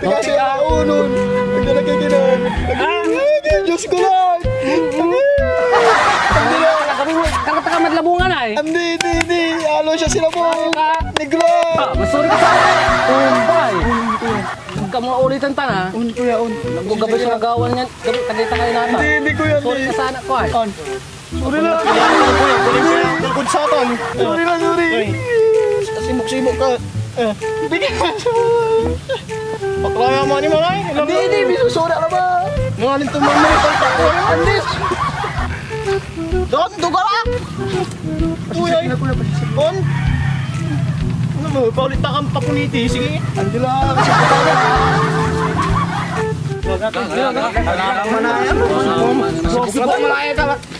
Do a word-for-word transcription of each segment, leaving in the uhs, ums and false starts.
Pikas ya, on, on. Ang gala kay Kinan. Ah! Ay, Diyos ko, Lord! Andi na. Kami mo, karata ka madlabungan ay. Andi, andi, andi. Alo siya sila po. Negro. Ah, masuri ka sa akin. Bay. Huwag ka mo ulitan tan, ha? On, kuya, on. Nagugabay sa nagawa niyan. Gabi, tagay-tagay nata. Hindi, hindi, kuya, Sorry hindi. Ka sana ko ay. On. Sorry lang. Kuya, kuya, kuya, kuya, kuya, satan. Sorry lang, sorry. Ay. Sibok-sibok ka. Eh. Hindi ka. Bakla ya mo ni Malay. Hindi, hindi, bisusura ka ba? Nangalin tumang mo, palpak ko. Hindi. Don, duga ka. Kuya, eh. On. Ano mo, paulit na kang pakuniti. Sige. Hindi lang.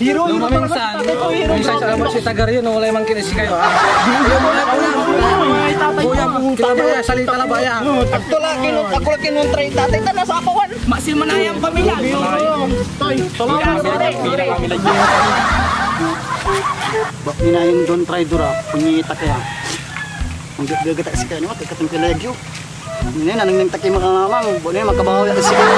Hero, hero talaga si tatay ko, hero talaga. Minsan sa labas si Tagar yun, wala mang kinisi kayo, ah. Kuya, kuya, kuya, salita na ba yan? Ako la kinun-, ako la kinuntra yung tatay, ta nasapawan. Masil manayang pamilya. Tay, salamat. Bak nina yung Don Traidor, ah. Punyeta kaya. Ang gagagata si kaya, no? Kakating ka lagyo. Hindi, nanengneng ta kay makangamang. Bo ni, makabawi ako si kaya.